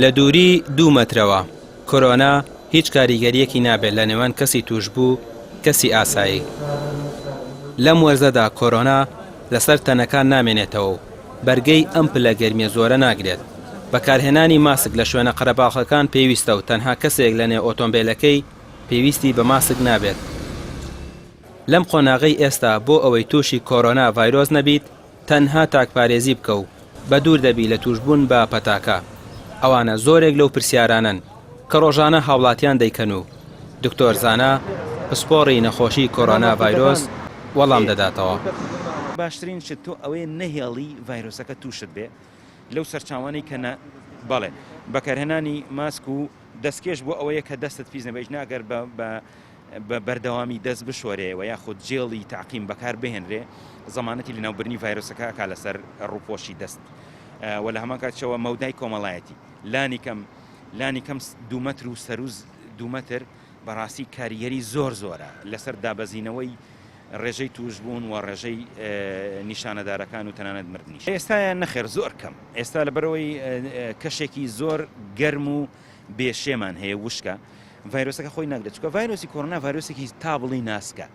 لە دووری دوو مەترەوە، کۆرۆنا هیچ کاریگەرییەکی نابێت لە نێوان کەسی تووشبوو کەسی ئاسایی. لەم وەرزەدا کۆرۆنا لەسەر تەنەکان نامێنێتەوە و بەرگەی ئەم پلە گەرمیە زۆرە ناگرێت. بەکارهێنانی ماسک لە شوێنە قەرەباڵخەکان پێویستە و تەنها کەسێک لە نێو ئۆتۆمبێلەکەی پێویستی بە ماسک نابێت. لەم قۆناغەی ئێستا بۆ ئەوەی تووشی کۆرۆنا ڤایرۆس نەبیت تەنها تاکپارێزی بکە و بەدوور دەبی لە تووشبوون بە پەتاکە. ئەوانە زۆرێک لەو پرسیارانەن کە ڕۆژانە هاوڵاتیان دەیکەن و دکتۆر زانا پسپۆڕی نەخۆشی کۆرۆنا ڤایرۆس وەڵام دەداتەوە. باشترین شت تۆ ئەوەیە نەهێڵی ڤایرۆسەکە تووشت بێ لەو سەرچاوانەی کە نە بەڵێ بەکارهێنانی ماسک و دەستکێش بۆ ئەوەیە کە دەستت پیس نەبێ ئیجنا ئەگەر بە بە بە بەردەوامی دەست بشۆرێ وە یاخود جێڵی تەعقیم بەکار بهێنرێ زەمانەتی لەناوبردنی ڤایرۆسەکە ئەکا لەسەر ڕووپۆشی دەست وە لە هەمان کاتیشەوە مەودای کۆمەڵایەتی لانی کەم لانی کەم دوو مەتر و سەروو دوو مەتر بەڕاستی کاریگەری زۆر زۆرە لەسەر دابەزینەوەی ڕێژەی تووشبوون و ڕێژەی نیشانەدارەکان و تەنانەت مردنیش. ئێستایە نەخێر زۆر کەم ئێستا لەبەرئەوەی کەشێکی زۆر گەرم و بێ شێمان هەیە وشکە ڤایرۆسەکە خۆی ناگرێت چونکە ڤایرۆسی کۆرۆنا ڤایرۆسێکی تا بڵی ناسکە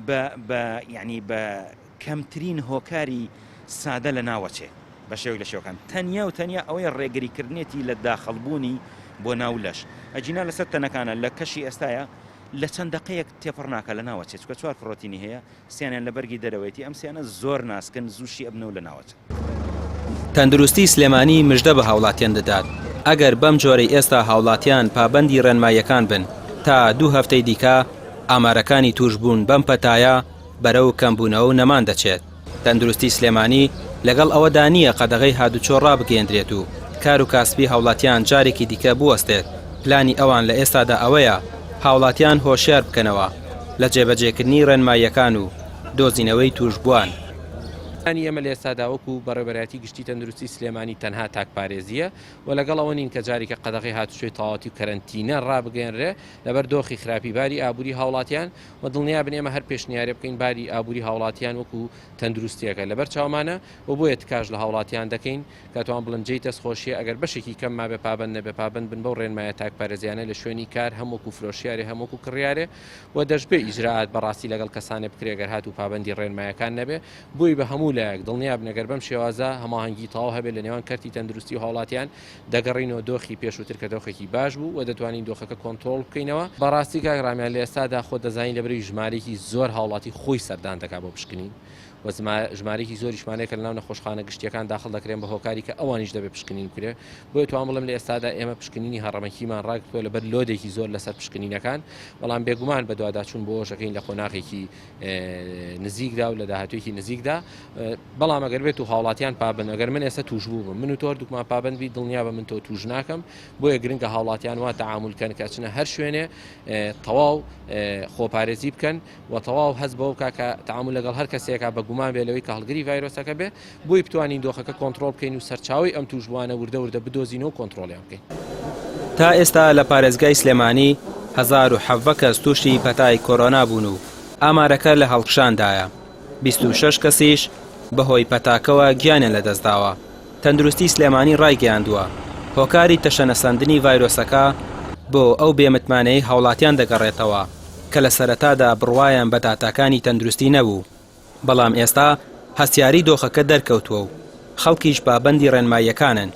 بە بە یعنی بە کەمترین هۆکاری سادە لە ناوەچێ بە شێوەیەک لە شێوەکان تەنیا و تەنیا ئەوەی ڕێگریکردنێتی لە داخڵبوونی بۆ ناو لەش ئەگینا لەسەر تەنەکانە لە کەشی ئێستاە لە چەند دەقەیەک تێپەڕ ناکە لە ناوەچێ چونکە چوار پڕۆتینی هەیە سیانیان لە بەرگی دەرەوەیەتی ئەم سیانە زۆر ناسکن زوو شی ئەبنەوە لە ناوەچن. تەندروستی سلێمانی مژدە بە هاوڵاتیان دەدات، ئەگەر بەم جۆرەی ئێستا هاوڵاتیان پابەندی ڕێنماییەکان بن تا دوو هەفتەی دیکە ئامارەکانی تووشبوون بەم پەتایە بەرەو کەمبوونەوە و نەمان دەچێت. تەندروستی سلێمانی لەگەڵ ئەوەدا نییە قەدەغەی هاتوچۆ ڕابگەیەندرێت و کار و کاسبی هاوڵاتیان جارێکی دیکە بوەستێت، پلانی ئەوان لە ئێستادا ئەوەیە هاوڵاتیان هۆشیار بکەنەوە لە جێبەجێکردنی ڕێنماییەکان و دۆزینەوەی تووشبووان. پلانی ئێمە لە ئێستادا وەکو بەڕێوەبەرایەتی گشتی تەندروستی سلێمانی تەنها تاکپارێزییە و لەگەڵ ئەوە نین کە جارێکە قەدەغەی هاتوچۆی تەواوەتی و کەرەنتینە ڕابگەیەنرێ لەبەر دۆخی خراپی باری ئابووری هاوڵاتیان و دڵنیابن ئێمە هەر پێشنیارێ بکەین باری ئابووری هاوڵاتیان وەکو تەندروستیەکە لەبەر چاومانە و بۆیە تکاش لە هاوڵاتیان دەکەین کە توان بڵێم جێی دەست خۆشیە ئەگەر بەشێکی کەم مابێ پابەند نەبێ پابەند بن بەو ڕێنمایە تاک پارێزیانە لە شوێنی کار هەم وەکو فرۆشیارێ هەم وەکو کڕیارێ و دەشبێ ئیجرائات بەڕاستی لەگەڵ کەسانێ بکرێ گەر هاتوو پابەندی ڕێنمایەکان نەبێ بۆی بە هەموو لایەک دڵنیابن ئەگەر بەم شێوازە هەماهەنگی تەواو هەبێ لە نێوان کەرتی تەندروستی و هاوڵاتیان دەگەڕینەوە دۆخی پێشووتر کە دۆخێکی باش بوو و دەتوانین دۆخەکە کۆنترۆڵ بکەینەوە. بەڕاستی کاک ڕامیار لە ئێستادا خۆت دەزانی لەبەرئەوەی ژمارەیەکی زۆر هاوڵاتی خۆی سەردان دەکات بۆ پشکنین و ژمارەیەکی زۆریشمان هەیە کە لەناو نەخۆشخانە گشتییەکان داخڵ دەکرێن بە هۆکاری کە ئەوانیش دەبێت پشکنین بکرێت بۆیە توان بڵێم لە ئێستادا ئێمە پشکنینی هەڕەمەکیمان ڕاگرتووە لەبەر load ێکی زۆر لەسەر پشکنینەکان بەڵام بێگومان بەدواداچوون بۆ ئەوەش ئەکەین لە قۆناغێکی نزیکدا و لە داهاتوویەکی نزیکدا بەڵام ئەگەر بێت و هاوڵاتیان پابەند ئەگەر من ئێستا توشبوو بم من و تۆ هەردووکمان پابەند بی دڵنیا بە من تۆ توش ناکەم بۆیە گرنگە هاوڵاتیان وا تەعامول کەن کە ئەچنە هەر شوێنێ تەواو خۆپارێزی بکەن و تەواو هەست بەوە بکا کە تەعامول لەگەڵ هەر کەسێکا بە گومان بێ لەوەی کە هەڵگری ڤایرۆسەکە بێ بۆی بتوانین دۆخەکە کۆنترۆڵ بکەین و سەرچاوەی ئەم توشبووانە وردە وردە بدۆزینەوە و کۆنترۆڵیان بکەین. تا ئێستا لە پارێزگای سلێمانی 1017 کەس تووشی پەتای کۆرۆنا بوون و ئامارەکە لە هەڵکشاندایە، 26 کەسیش بەهۆی پەتاکەوە گیانیان لەدەستداوە. تەندروستی سلێمانی ڕایگەیاندووە، هۆکاری تەشەنەسەندنی ڤایرۆسەکە بۆ ئەو بێمتمانەیەی هاوڵاتیان دەگەڕێتەوە کە لە سەرەتادا بڕوایان بە داتاکانی تەندروستی نەبوو، بەڵام ئێستا هەستیاری دۆخەکە دەرکەوتووە و خەڵکیش پابەندی ڕێنماییەکانن،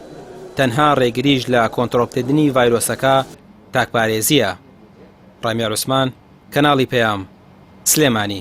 تەنها ڕێگریش لە کۆنترۆڵکردنی ڤایرۆسەکە تاکپارێزییە. ڕامیار عوسمان، کەناڵی پەیام، سلێمانی.